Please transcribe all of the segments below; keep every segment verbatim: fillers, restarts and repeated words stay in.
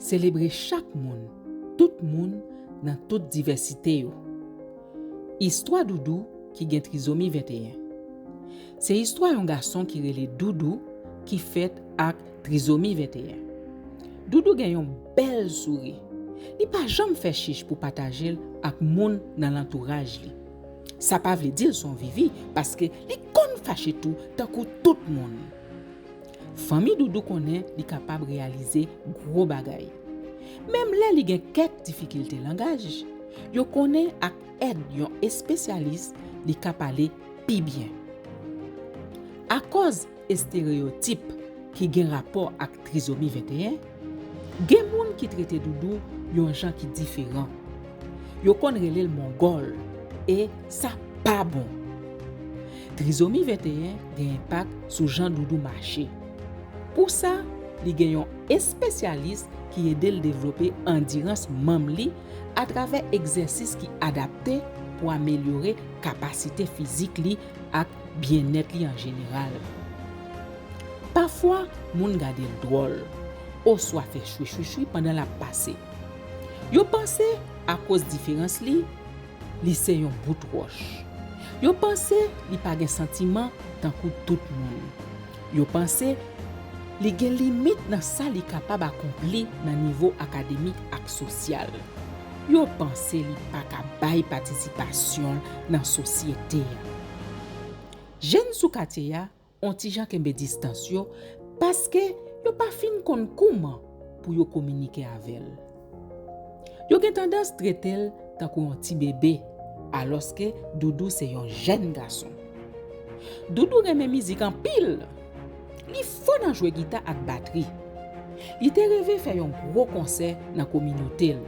Selebre chak moun, tout moun nan tout divèsite yo. Istwa Doudou ki gen trizomi venteyen. Se istwa yon gason ki rele Doudou ki fèt ak trizomi venteyen. Doudou gen yon bèl souri. Li pa janm fè chich pou pataje l ak moun nan lantouraj li. Sa pa vle di l se yon vivi, paske li konn fache tou tankou tout moun. Fanmi Doudou konnen li kapab reyalize gwo bagay. Menm lè li gen kèk difikilte langaj, yo konnen ak èd yon espesyalis, li ka pale pi byen. Akòz estereyotip ki gen rapò ak trizomi venteyen, gen moun ki trete Doudou yon jan ki diferan. Yo konn rele l mongòl, e sa pa bon. Trizomi venteyen gen enpak sou jan Doudou mache. Pou sa, li gen yon espesyalis ki ede l devlope andirans manm li atravè egzèsis ki adapte pou amelyore kapasite fizik li ak byennèt li an jeneral. Pafwa, moun gade l dwòl, oswa fè chwichwichwi pandan l ap pase. Yo panse, akoz diferans li, li se yon bout wòch. Yo panse li pa gen santiman tankou tout moun. Yo panse li gen limit nan sa li kapab akonpli nan nivo akademik ak sosyal. Yo panse li pa ka bay patisipasyon l nan sosyete a. Jèn sou katye a on ti jan kenbe distans yo, paske yo pa fin konn kouman pou yo kominike avè l. Yo gen tandans trete l tankou yon ti bebe, alòske Doudou se yon jèn gason. Doudou renmen mizik anpil. Li fò nan jwe gita ak batri. Li te reve fè yon gwo konsè nan kominote l.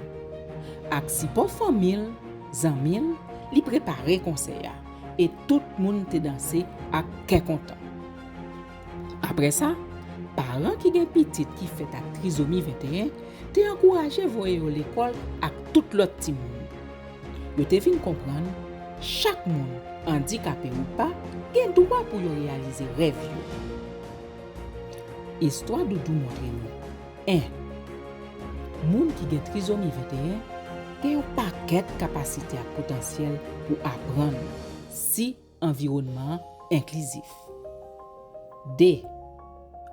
Ak sipò fanmi l, zanmi l, li prepare konsè a, e tout moun te danse ak kè kontan. Apre sa, paran ki gen pitit ki fèt ak trizomi venteyen te ankouraje voye yo lekòl ak tout lòt timoun. Yo te vin konprann, chak moun, andikape ou pa, gen dwa pou yo reyalize rèv yo. Istwa Doudou montre nou, en, moun ki gen trizomi venteyen gen yon pakèt kapasite ak potansyèl pou aprann si anviwònman an enklizif. De,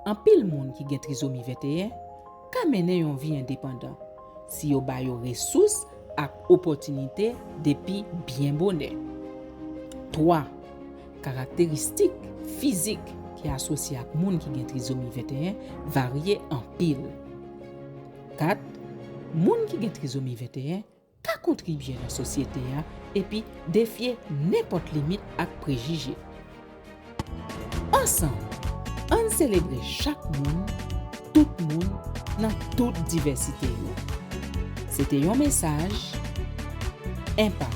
anpil moun ki gen trizomi venteyen ka mennen yon vi endepandan si yo ba yo resous ak opòtinite depi byen bonè. Twa, karakteristik fizik ki asosye ak moun ki gen trizomi venteyen varye anpil. Kat, moun ki gen trizomi venteyen ka kontribye nan sosyete a epi defye nenpòt limit ak prejije. Ansanm, ann selebre chak moun, tout moun, nan tout divèsite yo. Se te yon mesaj Enpak.